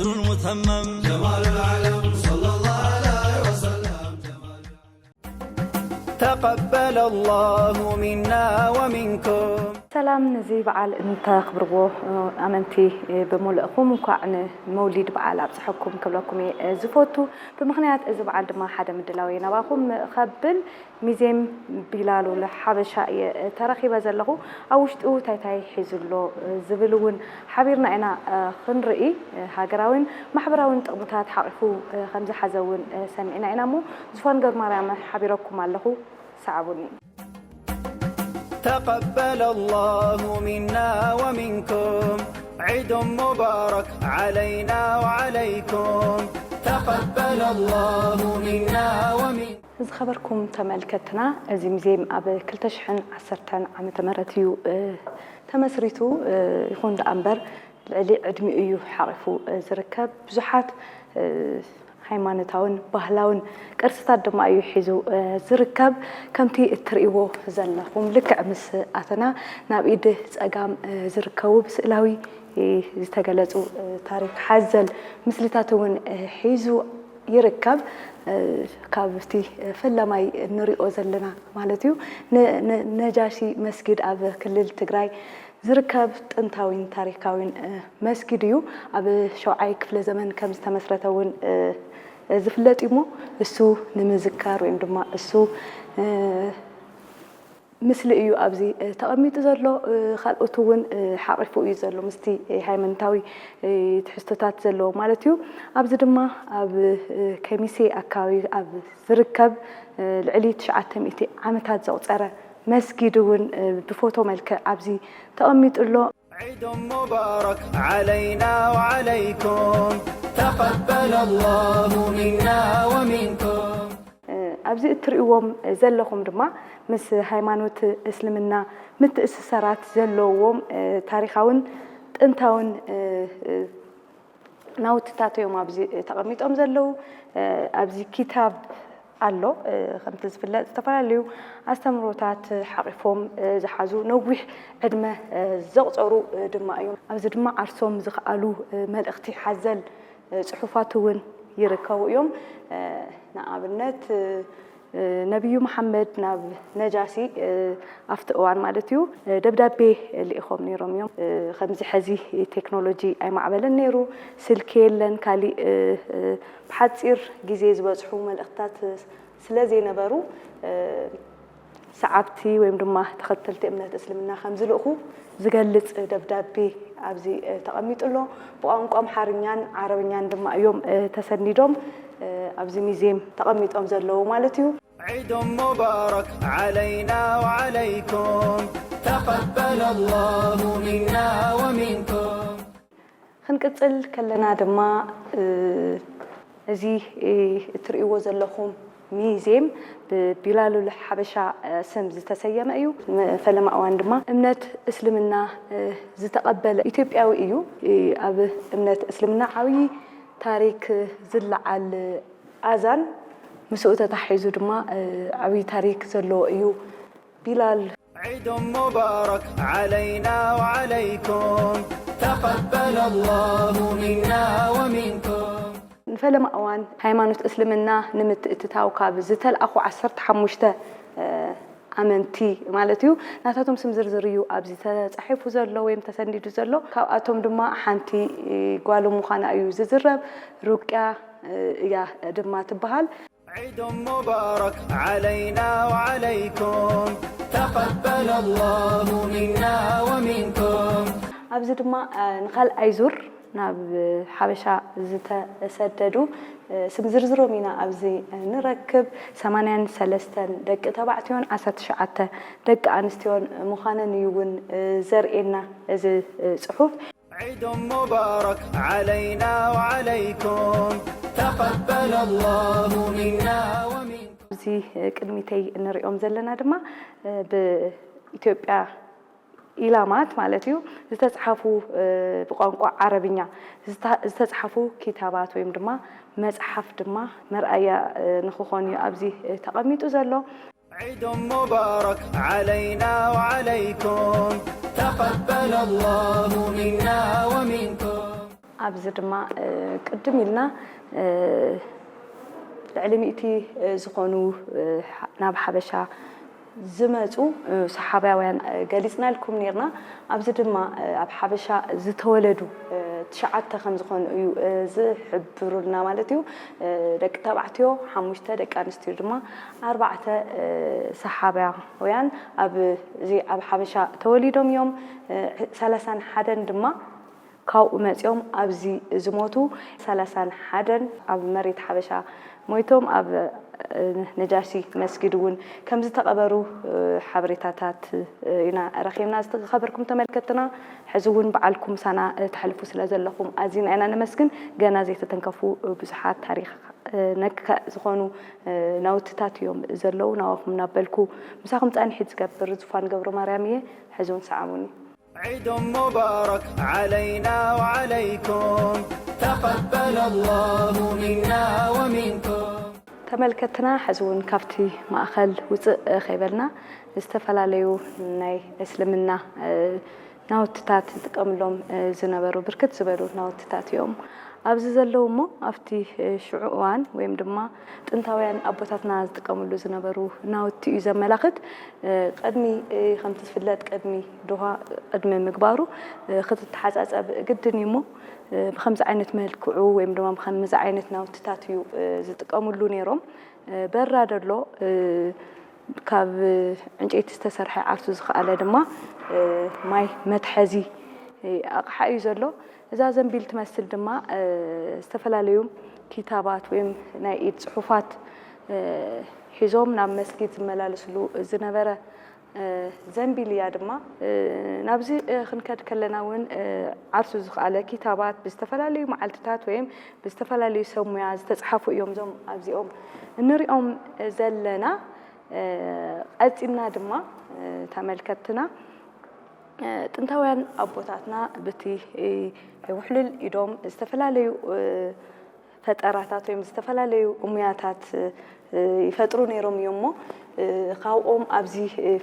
المتمم جمال العالم صلى الله عليه وسلم. تقبل الله منا ومنكم. ሰላም፣ ነዚ በዓል እንተኽብርዎ ኣመንቲ ብምልእኹም እንኳዕ ንመውሊድ በዓል ኣብፅሐኩም ክብለኩም እየ ዝፈቱ። ብምኽንያት እዚ በዓል ድማ ሓደ ምድላው ናባኹም ከብል ሚዜም ቢላሉል ሓበሻ እየ ተረኺበ ዘለኹ። ኣብ ውሽጡ እንታይ እንታይ ሒዙ ኣሎ ዝብል እውን ሓቢርና ኢና ክንርኢ፣ ሃገራዊን ማሕበራዊን ጥቕምታት ሓቒፉ ከም ዝሓዘ እውን ሰሚዕና ኢና እሞ፣ ዝፋን ገብረማርያም ሓቢረኩም ኣለኹ። ሰዓቡኒ። تقبل الله منا ومنكم عيد مبارك علينا وعليكم. تقبل الله منا ومنكم. ዝኸበርኩም ተመልከትና፣ እዚ ሙዚየም ኣብ ክልተ ሽሕን ዓሰርተን ዓመተ ምህረት እዩ ተመስሪቱ። ይኹን ደኣ እምበር፣ ልዕሊ ዕድሚኡ እዩ ሓቒፉ ዝርከብ። ብዙሓት ሃይማኖታውን ባህላውን ቅርስታት ድማ እዩ ሒዙ ዝርከብ። ከምቲ እትርእይዎ ዘለኹም፣ ልክዕ ምስ ኣተና ናብ ኢድ ጸጋም ዝርከቡ ብስእላዊ ዝተገለጹ ታሪኽ ሓዘል ምስልታት እውን ሒዙ ይርከብ። ካብቲ ፈለማይ እንሪኦ ዘለና ማለት እዩ፣ ን- ን- ነጃሺ መስጊድ ኣብ ክልል ትግራይ ዝርከብ ጥንታዊን ታሪካዊን መስጊድ እዩ። ኣብ ሸውዓይ ክፍለ ዘመን ከም ዝተመስረተ እውን ዝፍለጥ እዩ እሞ፣ እሱ ንምዝካር ወይም ድማ እሱ ምስሊ እዩ ኣብዚ ተቐሚጡ ዘሎ። ካልኦት እውን ሓቒፉ እዩ ዘሎ፣ ምስቲ ሃይማኖታዊ ትሕዝቶታት ዘለዎ ማለት እዩ። ኣብዚ ድማ ኣብ ከሚሴ ኣካባቢ ኣብ ዝርከብ ልዕሊ ትሽዓተ ሚእቲ ዓመታት ዘቑጸረ መስጊድ እውን ብፎቶ መልክዕ ኣብዚ ተቐሚጡ ኣሎ። عيد مبارك علينا وعليكم. تقبل الله منا ومنكم. ኣብዚ እትርእይዎም ዘለኹም ድማ ምስ ሃይማኖት እስልምና ምትእስሳራት ዘለዎም ታሪኻውን ጥንታውን ናውትታት እዮም ኣብዚ ተቐሚጦም ዘለዉ። ኣብዚ ኪታብ ኣሎ። ከምቲ ዝፍለጥ፣ ዝተፈላለዩ ኣስተምህሮታት ሓቒፎም ዝሓዙ ነዊሕ ዕድመ ዘቑጸሩ ድማ እዮም። ኣብዚ ድማ ዓርሶም ዝኸኣሉ መልእኽቲ ሓዘል ጽሑፋት እውን ይርከቡ እዮም። ንኣብነት፣ ነቢዩ መሓመድ ናብ ነጃሲ ኣብቲ እዋን ማለት እዩ፣ ደብዳቤ ልኢኾም ነይሮም እዮም። ከምዚ ሕዚ ቴክኖሎጂ ኣይማዕበለን ነይሩ፣ ስልኪ የለን፣ ካሊእ ብሓፂር ግዜ ዝበፅሑ መልእኽትታት ስለ ዘይነበሩ፣ ሰዓብቲ ወይም ድማ ተኸተልቲ እምነት እስልምና ከም ዝልእኹ ዝገልጽ ደብዳቤ ኣብዚ ተቐሚጡ ኣሎ። ብቋንቋ ኣምሓርኛን ዓረብኛን ድማ እዮም ተሰኒዶም ኣብዚ ሚዚየም ተቐሚጦም ዘለዉ ማለት እዩ። عيد مبارك علينا وعليكم. تقبل الله منا ومنكم. ክንቅጽል ከለና ድማ፣ እዚ እትርእይዎ ዘለኹም ሚዚየም ብቢላሉል ሓበሻ ስም ዝተሰየመ እዩ። ፈለማ እዋን ድማ እምነት እስልምና ዝተቐበለ ኢትዮጵያዊ እዩ። ኣብ እምነት እስልምና ዓብዪ ታሪክ ዝለዓል ኣዛን ምስኡ ተታሒዙ ድማ ዓብዪ ታሪክ ዘለዎ እዩ። ቢላል عيد مبارك علينا وعليكم. تقبل الله منا ومنكم. ንፈለማ እዋን ሃይማኖት እስልምና ንምትእትታው ካብ ዝተልኣኹ ዓሰርተ ሓሙሽተ ኣመንቲ ማለት እዩ፣ ናታቶም ስም ዝርዝር እዩ ኣብዚ ተጻሒፉ ዘሎ ወይም ተሰኒዱ ዘሎ። ካብኣቶም ድማ ሓንቲ ጓሎም ምዃና እዩ ዝዝረብ። ሩቅያ እያ ድማ ትበሃል። عيد مبارك علينا وعليكم. تقبل الله منا ومنكم. ኣብዚ ድማ ንኻልኣይ ዙር ናብ ሓበሻ ዝተሰደዱ ስም ዝርዝሮም ኢና ኣብዚ ንረክብ። ሰማንያን ሰለስተን ደቂ ተባዕትዮን ዓሰርተ ትሽዓተ ደቂ ኣንስትዮን ምዃነን እዩ እውን ዘርእየና እዚ ጽሑፍ። عيد مبارك علينا وعليكم. تقبل الله منا ومنكم. እዚ ቅድሚተይ እንሪኦም ዘለና ድማ ብኢትዮጵያ ኢላማት ማለት እዩ ዝተፅሓፉ፣ ብቋንቋ ዓረብኛ ዝተፅሓፉ ኪታባት ወይም ድማ መፅሓፍ ድማ መርኣያ ንክኾን እዩ ኣብዚ ተቐሚጡ ዘሎ። عيد مبارك علينا وعليكم. تقبل الله منا ومنكم. ኣብዚ ድማ ቅድም ኢልና ልዕሊ ሚእቲ ዝኾኑ ናብ ሓበሻ ዝመፁ ሰሓባውያን ገሊፅናልኩም ነርና። ኣብዚ ድማ ኣብ ሓበሻ ዝተወለዱ ትሽዓተ ከም ዝኾኑ እዩ ዝሕብሩልና ማለት እዩ። ደቂ ተባዕትዮ ሓሙሽተ፣ ደቂ ኣንስትዮ ድማ ኣርባዕተ ሰሓባውያን ኣብዚ ኣብ ሓበሻ ተወሊዶም እዮም። ሰላሳን ሓደን ድማ ካብኡ መፂኦም ኣብዚ ዝሞቱ፣ ሰላሳን ሓደን ኣብ መሬት ሓበሻ ሞይቶም ኣብ ነጃሺ መስጊድ እውን ከም ዝተቐበሩ ሓበሬታታት ኢና ረኺብና። ዝተኸበርኩም ተመልከትና፣ ሕዚ እውን በዓልኩም ምሳና ተሕልፉ ስለ ዘለኹም ኣዚና ኢና ነመስግን። ገና ዘይተተንከፉ ብዙሓት ታሪኽ ነክ ዝኾኑ ናውትታት እዮም ዘለዉ። ናባኹም እናበልኩ ምሳኹም ፃንሒት ዝገብር ዙፋን ገብረ ማርያም እየ። ሕዚ እውን ሰዓቡኒ። عيد مبارك علينا وعليكم، تقبل الله منا ومنكم. ተመልከትና፣ ሕዚ እውን ካብቲ ማእኸል ውፅእ ከይበልና ዝተፈላለዩ ናይ እስልምና ናውትታት ዝጥቀምሎም ዝነበሩ ብርክት ዝበሉ ናውትታት እዮም ኣብዚ ዘለዉ። እሞ ኣብቲ ሽዑ እዋን ወይም ድማ ጥንታውያን ኣቦታትና ዝጥቀምሉ ዝነበሩ ናውቲ እዩ ዘመላኽት። ቅድሚ፣ ከምቲ ዝፍለጥ፣ ቅድሚ ዶሃ ቅድሚ ምግባሩ ክትተሓፃፀብ ግድን እዩ። እሞ ብከምዚ ዓይነት መልክዑ ወይም ድማ ብከምዚ ዓይነት ናውትታት እዩ ዝጥቀምሉ ነይሮም። በራድ ኣሎ፣ ካብ ዕንጨይቲ ዝተሰርሐ ዓርሱ ዝኸኣለ ድማ ማይ መትሐዚ ኣቕሓ እዩ ዘሎ። እዛ ዘንቢል ትመስል ድማ ዝተፈላለዩ ኪታባት ወይም ናይ ኢድ ፅሑፋት ሒዞም ናብ መስጊድ ዝመላለስሉ ዝነበረ ዘንቢል እያ። ድማ ናብዚ ክንከድ ከለና እውን ዓርሱ ዝኸኣለ ኪታባት ብዝተፈላለዩ መዓልትታት ወይም ብዝተፈላለዩ ሰብ ሙያ ዝተፅሓፉ እዮም እዞም ኣብዚኦም እንሪኦም ዘለና። ቀፂልና ድማ ተመልከትና፣ ጥንታውያን ኣቦታትና ብቲ ውሕሉል ኢዶም ዝተፈላለዩ ፈጠራታት ወይም ዝተፈላለዩ ሙያታት ይፈጥሩ ነይሮም እዮም። እሞ ካብኦም ኣብዚ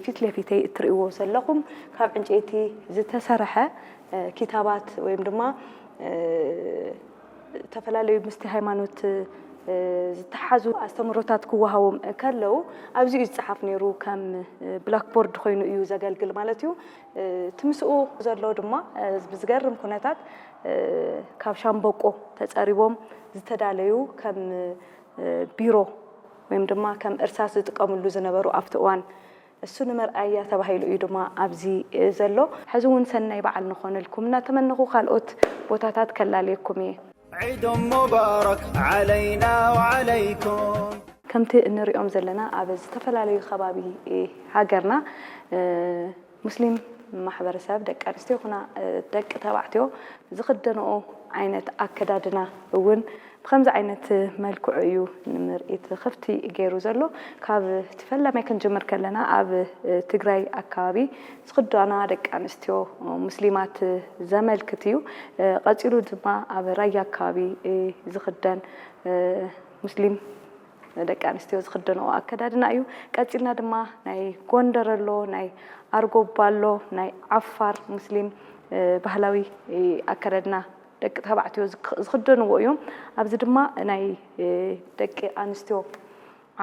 ፊት ለፊተይ እትርእይዎ ዘለኹም ካብ ዕንጨይቲ ዝተሰርሐ ኪታባት ወይም ድማ ዝተፈላለዩ ምስቲ ሃይማኖት ዝተሓዙ ኣስተምህሮታት ክወሃቦም ከለዉ ኣብዚኡ ዝፀሓፍ ነይሩ። ከም ብላክቦርድ ኮይኑ እዩ ዘገልግል ማለት እዩ። እቲ ምስኡ ዘሎ ድማ ብዝገርም ኩነታት ካብ ሻምበቆ ተፀሪቦም ዝተዳለዩ ከም ቢሮ ወይም ድማ ከም እርሳስ ዝጥቀምሉ ዝነበሩ ኣብቲ እዋን እሱ ንመርኣያ ተባሂሉ እዩ ድማ ኣብዚ ዘሎ። ሕዚ እውን ሰናይ በዓል ንኾነልኩም እናተመነኹ ካልኦት ቦታታት ከላለየኩም እየ። عيد مبارك علينا وعليكم. ከምቲ እንሪኦም ዘለና ኣብ ዝተፈላለዩ ከባቢ ሃገርና ሙስሊም ማሕበረሰብ ደቂ ኣንስትዮ ይኹና ደቂ ተባዕትዮ ዝኽደንኦ ዓይነት ኣከዳድና እውን ብኸምዚ ዓይነት መልክዑ እዩ ንምርኢት ክፍቲ ገይሩ ዘሎ። ካብ እቲ ፈላማይ ክንጅምር ከለና ኣብ ትግራይ ኣካባቢ ዝኽደና ደቂ ኣንስትዮ ሙስሊማት ዘመልክት እዩ። ቀፂሉ ድማ ኣብ ራያ ኣካባቢ ዝኽደን ሙስሊም ደቂ ኣንስትዮ ዝኽደንኦ ኣከዳድና እዩ። ቀፂልና ድማ ናይ ጎንደር ኣሎ፣ ናይ ኣርጎባ ኣሎ፣ ናይ ዓፋር ሙስሊም ባህላዊ ኣከዳድና ደቂ ተባዕትዮ ዝክ- ዝኽደንዎ እዮም። ኣብዚ ድማ ናይ ደቂ ኣንስትዮ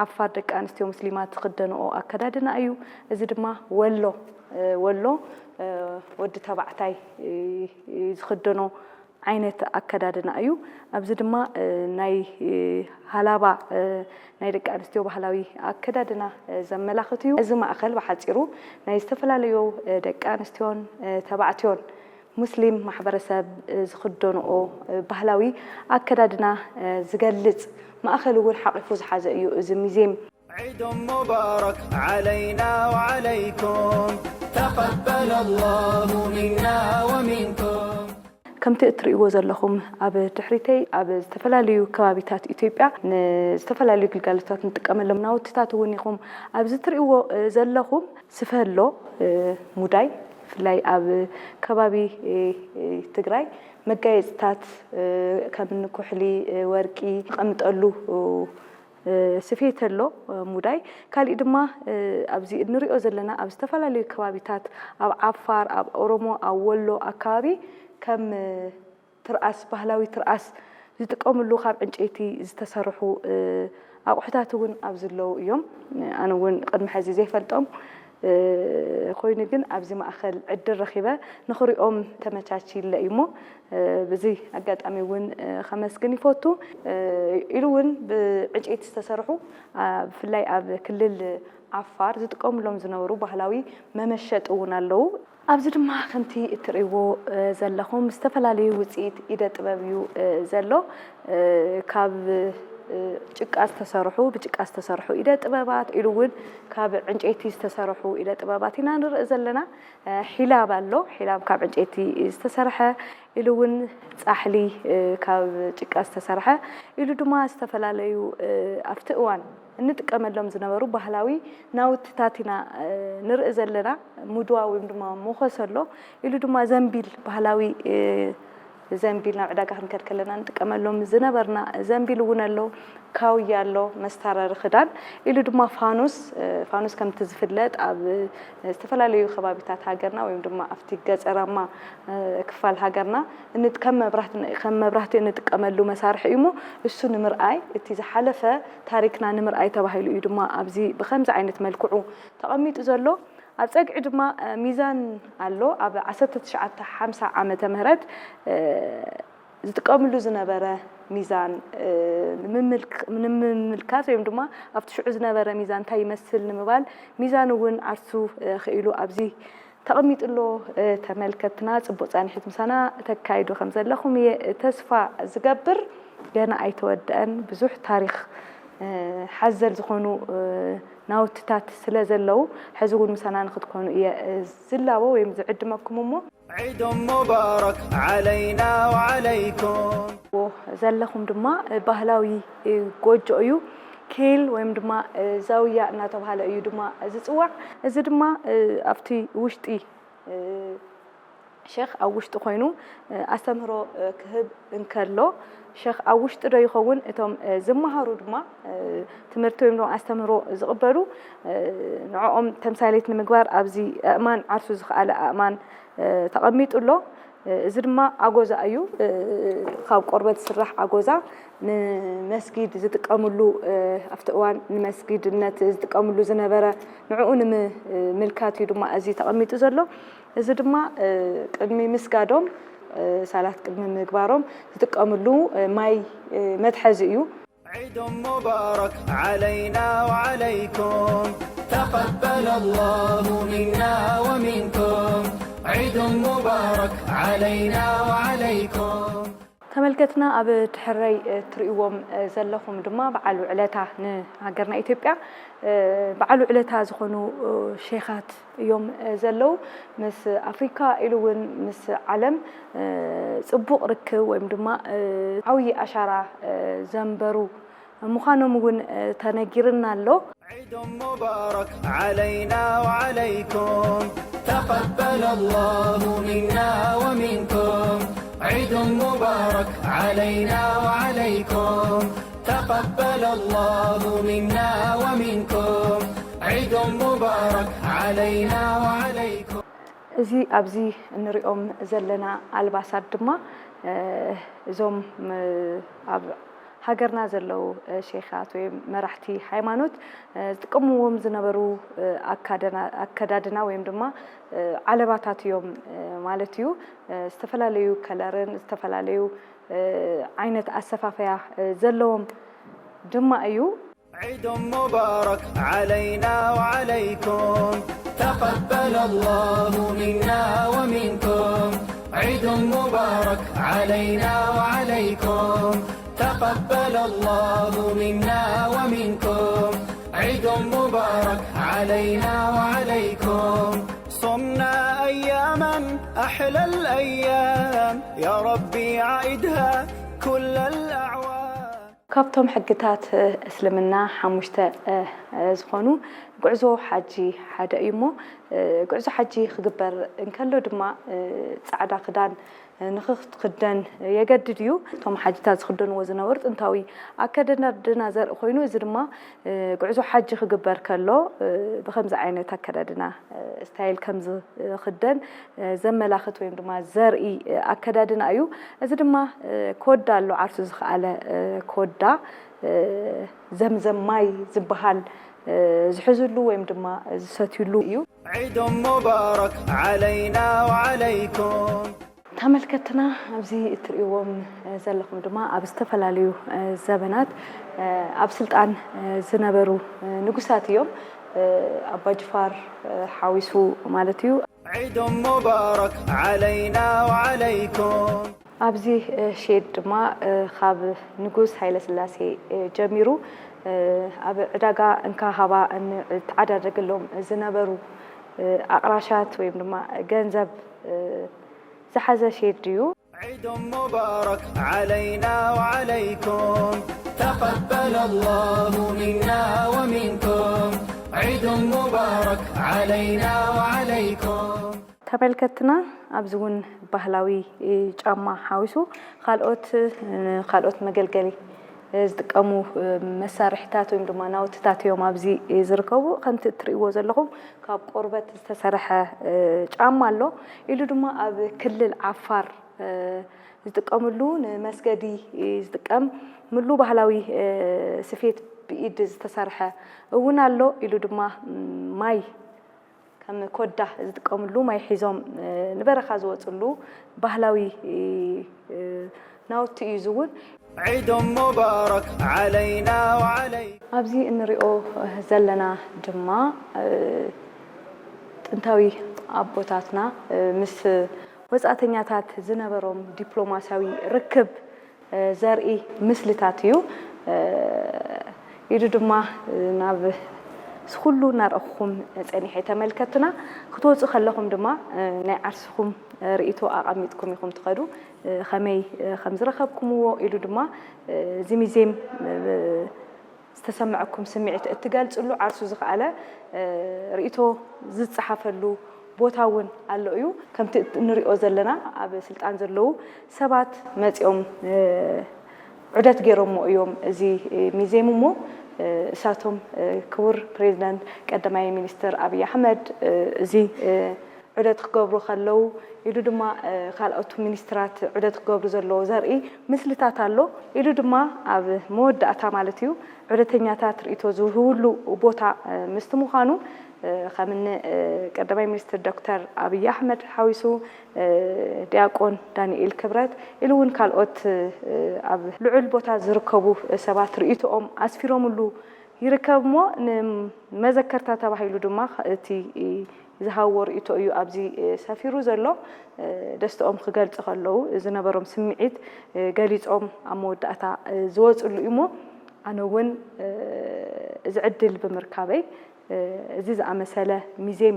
ዓፋር ደቂ ኣንስትዮ ሙስሊማት ዝኽደንኦ ኣከዳድና እዩ። እዚ ድማ ወሎ ወሎ ወዲ ተባዕታይ ዝኽደኖ ዓይነት ኣከዳድና እዩ። ኣብዚ ድማ ናይ ሃላባ ናይ ደቂ ኣንስትዮ ባህላዊ ኣከዳድና ዘመላኽት እዩ። እዚ ማእኸል ብሓፂሩ ናይ ዝተፈላለዩ ደቂ ኣንስትዮን ተባዕትዮን ሙስሊም ማሕበረሰብ ዝኽደንኦ ባህላዊ ኣከዳድና ዝገልፅ ማእኸል እውን ሓቒፉ ዝሓዘ እዩ እዚ ሙዚየም። عيد مبارك علينا وعليكم، تقبل الله منا ومنكم. ከምቲ እትርእይዎ ዘለኹም ኣብ ድሕሪተይ ኣብ ዝተፈላለዩ ከባቢታት ኢትዮጵያ ንዝተፈላለዩ ግልጋሎታት ንጥቀመሎም ናውትታት እውን ኢኹም ኣብዚ እትርእይዎ ዘለኹም። ስፈ ኣሎ፣ ሙዳይ ብፍላይ ኣብ ከባቢ ትግራይ መጋየፅታት ከም ኩሕሊ፣ ወርቂ ቀምጠሉ ስፌት ኣሎ፣ ሙዳይ። ካሊእ ድማ ኣብዚ እንሪኦ ዘለና ኣብ ዝተፈላለዩ ከባቢታት ኣብ ዓፋር፣ ኣብ ኦሮሞ፣ ኣብ ወሎ ኣካባቢ ከም ትርኣስ፣ ባህላዊ ትርኣስ ዝጥቀምሉ ካብ ዕንጨይቲ ዝተሰርሑ ኣቑሑታት እውን ኣብዚ ኣለዉ እዮም። ኣነ እውን ቅድሚ ሕዚ ዘይፈልጦም ኮይኑ ግን ኣብዚ ማእኸል ዕድል ረኺበ ንኽሪኦም ተመቻችይለ እዩ እሞ፣ ብዚ ኣጋጣሚ እውን ከመስግን ይፈቱ። ኢሉ እውን ብዕንጨይቲ ዝተሰርሑ፣ ብፍላይ ኣብ ክልል ዓፋር ዝጥቀሙሎም ዝነበሩ ባህላዊ መመሸጢ እውን ኣለዉ። ኣብዚ ድማ ከምቲ እትርእይዎ ዘለኹም ዝተፈላለዩ ውፅኢት ኢደ ጥበብ እዩ ዘሎ። ካብ ጭቃ ዝተሰርሑ፣ ብጭቃ ዝተሰርሑ ኢደ ጥበባት ኢሉ እውን ካብ ዕንጨይቲ ዝተሰርሑ ኢደ ጥበባት ኢና ንርኢ ዘለና። ሒላብ ኣሎ፣ ሒላብ ካብ ዕንጨይቲ ዝተሰርሐ ኢሉ እውን ፃሕሊ ካብ ጭቃ ዝተሰርሐ ኢሉ ድማ ዝተፈላለዩ ኣብቲ እዋን እንጥቀመሎም ዝነበሩ ባህላዊ ናውትታት ኢና ንርኢ ዘለና። ሙድዋ ወይም ድማ ሞኸስ ኣሎ፣ ኢሉ ድማ ዘንቢል፣ ባህላዊ ዘንቢል ናብ ዕዳጋ ክንከድ ከለና ንጥቀመሎም ዝነበርና ዘንቢል እውን ኣሎ። ካውያ ኣሎ፣ መስታረሪ ክዳን፣ ኢሉ ድማ ፋኑስ። ፋኑስ ከምቲ ዝፍለጥ ኣብ ዝተፈላለዩ ከባቢታት ሃገርና ወይም ድማ ኣብቲ ገፀራማ ክፋል ሃገርና ከም መብራህቲ እንጥቀመሉ መሳርሒ እዩ እሞ እሱ ንምርኣይ እቲ ዝሓለፈ ታሪክና ንምርኣይ ተባሂሉ እዩ ድማ ኣብዚ ብከምዚ ዓይነት መልክዑ ተቐሚጡ ዘሎ። ኣብ ጸግዒ ድማ ሚዛን ኣሎ። ኣብ ዓሰርተ ትሽዓተ ሓምሳ ዓመተ ምህረት ዝጥቀምሉ ዝነበረ ሚዛን ንምምልካት ወይም ድማ ኣብቲ ሽዑ ዝነበረ ሚዛን እንታይ ይመስል ንምባል ሚዛን እውን ዓርሱ ክኢሉ ኣብዚ ተቐሚጡ ኣሎ። ተመልከትና ጽቡቕ ጻንሒት ምሳና ተካይዱ ከም ዘለኹም እየ ተስፋ ዝገብር። ገና ኣይተወደአን፣ ብዙሕ ታሪኽ ሓዘል ዝኾኑ ናውትታት ስለ ዘለዉ ሕዚ እውን ምሳና ንክትኮኑ እየ ዝላቦ ወይም ዝዕድመኩም እሞ عيد مبارك علينا وعليكم. ዘለኹም ድማ ባህላዊ ጎጆ እዩ። ኬል ወይም ድማ ዛውያ እናተባሃለ እዩ ድማ ዝፅዋዕ። እዚ ድማ ኣብቲ ውሽጢ ሸኽ ኣብ ውሽጢ ኮይኑ ኣስተምህሮ ክህብ እንከሎ ሸኽ ኣብ ውሽጢ ዶ ይኸውን እቶም ዝመሃሩ ድማ ትምህርቲ ወይም ድማ ኣስተምህሮ ዝቕበሉ ንዕኦም ተምሳሌት ንምግባር ኣብዚ ኣእማን ዓርሱ ዝኸኣለ ኣእማን ተቐሚጡ ኣሎ። እዚ ድማ ኣጎዛ እዩ። ካብ ቆርበት ዝስራሕ ኣጎዛ ንመስጊድ ዝጥቀምሉ ኣብቲ እዋን ንመስጊድነት ዝጥቀምሉ ዝነበረ ንዕኡ ንምምልካት እዩ ድማ እዚ ተቐሚጡ ዘሎ። እዚ ድማ ቅድሚ ምስጋዶም ሳላት ቅድሚ ምግባሮም ዝጥቀምሉ ማይ መትሐዚ እዩ። عيد مبارك علينا وعليكم تقبل الله منا ومنكم عيد مبارك علينا وعليكم. ተመልከትና ኣብ ትሕረይ ትርእይዎም ዘለኹም ድማ በዓል ውዕለታ ንሃገርና ኢትዮጵያ በዓል ውዕለታ ዝኾኑ ሼኻት እዮም ዘለዉ። ምስ ኣፍሪካ ኢሉ እውን ምስ ዓለም ፅቡቕ ርክብ ወይም ድማ ዓብዪ ኣሻራ ዘንበሩ ምዃኖም እውን ተነጊርና ኣሎ። عيد مبارك علينا وعليكم تقبل الله منا ومنكم عيد مبارك علينا وعليكم تقبل الله منا ومنكم عيد مبارك علينا وعليكم. እዚ ኣብዚ እንሪኦም ዘለና ኣልባሳት ድማ እዞም ኣብ ሃገርና ዘለዉ ሼኻት ወይ መራሕቲ ሃይማኖት ዝጥቀምዎም ዝነበሩ ኣከዳድና ወይም ድማ ዓለባታት እዮም ማለት እዩ። ዝተፈላለዩ ከለርን ዝተፈላለዩ ዓይነት ኣሰፋፈያ ዘለዎም ድማ እዩ። عيد مبارك علينا وعليكم تقبل الله منا ومنكم عيد مبارك علينا وعليكم تقبل الله منا ومنكم عيد مبارك علينا وعليكم صمنا أياما أحلى الأيام يا ربي عيدها كل الأعوام. ካብቶም ሕግታት እስልምና ሓሙሽተ ዝኾኑ ጉዕዞ ሓጂ ሓደ እዩ እሞ ጉዕዞ ሓጂ ክግበር እንከሎ ድማ ፃዕዳ ክዳን ንኽኽደን የገድድ እዩ። እቶም ሓጅታት ዝኽደንዎ ዝነበሩ ጥንታዊ ኣከዳድና ዘርኢ ኮይኑ፣ እዚ ድማ ጉዕዞ ሓጂ ክግበር ከሎ ብከምዚ ዓይነት ኣከዳድና ስታይል ከም ዝኽደን ዘመላኽት ወይም ድማ ዘርኢ ኣከዳድና እዩ። እዚ ድማ ኮዳ ኣሎ፣ ዓርሱ ዝኸኣለ ኮዳ፣ ዘምዘም ማይ ዝበሃል ዝሕዝሉ ወይም ድማ ዝሰትዩሉ እዩ። عيد مبارك علينا وعليكم. ተመልከትና፣ ኣብዚ እትርእይዎም ዘለኹም ድማ ኣብ ዝተፈላለዩ ዘበናት ኣብ ስልጣን ዝነበሩ ንጉሳት እዮም። ኣባ ጅፋር ሓዊሱ ማለት እዩ። عيد مبارك علينا وعليكم. ኣብዚ ሼድ ድማ ካብ ንጉስ ሃይለስላሴ ጀሚሩ ኣብ ዕዳጋ እንካ ሃባ እንተዓዳደገሎም ዝነበሩ ኣቕራሻት ወይም ድማ ገንዘብ ዝሓዘ ሼድ እዩ። عيد مبارك علينا وعليكم، تقبل الله منا ومنكم، عيد مبارك علينا وعليكم. ተመልከትና፣ ኣብዚ እውን ባህላዊ ጫማ ሓዊሱ ካልኦት ካልኦት መገልገሊ ዝጥቀሙ መሳርሒታት ወይም ድማ ናውትታት እዮም ኣብዚ ዝርከቡ። ከምቲ እትርእይዎ ዘለኹም ካብ ቆርበት ዝተሰርሐ ጫማ ኣሎ። ኢሉ ድማ ኣብ ክልል ዓፋር ዝጥቀምሉ ንመስገዲ ዝጥቀምሉ ባህላዊ ስፌት ብኢድ ዝተሰርሐ እውን ኣሎ። ኢሉ ድማ ማይ ከም ኮዳ ዝጥቀምሉ ማይ ሒዞም ንበረኻ ዝወፅሉ ባህላዊ ናውቲ እዩ። እዚ እውን عيد مبارك علينا وعليكم. ኣብዚ እንሪኦ ዘለና ድማ ጥንታዊ ኣቦታትና ምስ ወፃእተኛታት ዝነበሮም ዲፕሎማሲያዊ ርክብ ዘርኢ ምስልታት እዩ። ኢሉ ድማ ናብ እዚ ኩሉ እናረእኹም ፀኒሐ ተመልከትና ክትወፁ ከለኹም ድማ ናይ ዓርስኹም ርእይቶ ኣቐሚጥኩም ኢኹም ትኸዱ። ከመይ ከም ዝረኸብኩምዎ ኢሉ ድማ እዚ ሚዜም ዝተሰመዐኩም ስምዒት እትገልፅሉ ዓርሱ ዝኸኣለ ርእይቶ ዝፀሓፈሉ ቦታ እውን ኣሎ እዩ። ከምቲ እንሪኦ ዘለና ኣብ ስልጣን ዘለዉ ሰባት መፂኦም ዑደት ገይሮሞ እዮም እዚ ሚዜም እሞ እሳቶም ክቡር ፕሬዚደንት ቀዳማይ ሚኒስትር ኣብይ ኣሕመድ እዚ ዑደት ክገብሩ ከለዉ ኢሉ ድማ ካልኦት ሚኒስትራት ዑደት ክገብሩ ዘለዎ ዘርኢ ምስልታት ኣሎ። ኢሉ ድማ ኣብ መወዳእታ ማለት እዩ ዑደተኛታት ርእይቶ ዝህብሉ ቦታ ምስቲ ምዃኑ ከምኒ ቀዳማይ ሚኒስትር ዶክተር ኣብይ ኣሕመድ ሓዊሱ ዲያቆን ዳንኤል ክብረት ኢሉ እውን ካልኦት ኣብ ልዑል ቦታ ዝርከቡ ሰባት ርእይቶኦም ኣስፊሮምሉ ይርከብ እሞ ንመዘከርታ ተባሂሉ ድማ እቲ ዝሃብዎ ርእይቶ እዩ ኣብዚ ሰፊሩ ዘሎ። ደስተኦም ክገልፁ ከለዉ ዝነበሮም ስምዒት ገሊፆም ኣብ መወዳእታ ዝወፅሉ እዩ እሞ ኣነ እውን እዚ ዕድል ብምርካበይ እዚ ዝኣመሰለ ሚዜም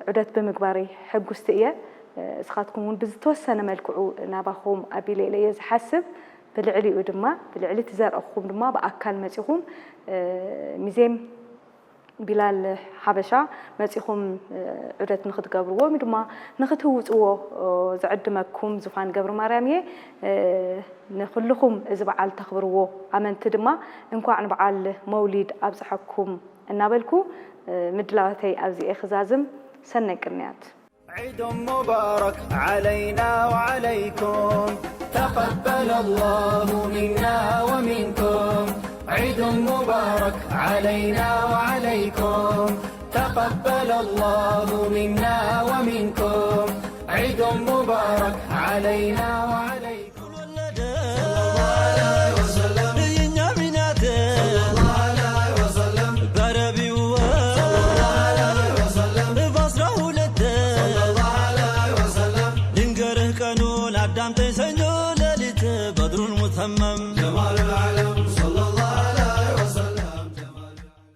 ዑደት ብምግባረይ ሕጉስቲ እየ። እስኻትኩም እውን ብዝተወሰነ መልክዑ ናባኹም ኣቢለ ኢለ እየ ዝሓስብ። ብልዕሊኡ ድማ ብልዕሊ እቲ ዘርእኹም ድማ ብኣካል መፂኹም ሚዜም ቢላል ሓበሻ መፂኹም ዑደት ንክትገብርዎ ወይ ድማ ንክትህውፅዎ ዝዕድመኩም ዙፋን ገብረ ማርያም እየ። ንኩልኹም እዚ በዓል ተኽብርዎ ኣመንቲ ድማ እንኳዕ ንበዓል መውሊድ ኣብፀሐኩም እናበልኩ ምድላዋተይ ኣብዚኤ ክዛዝም። ሰናይ ቅንያት። عيد مبارك علينا وعليكم، تقبل الله منا ومنكم، عيد مبارك علينا وعليكم، تقبل الله منا ومنكم، عيد مبارك علينا وعليكم.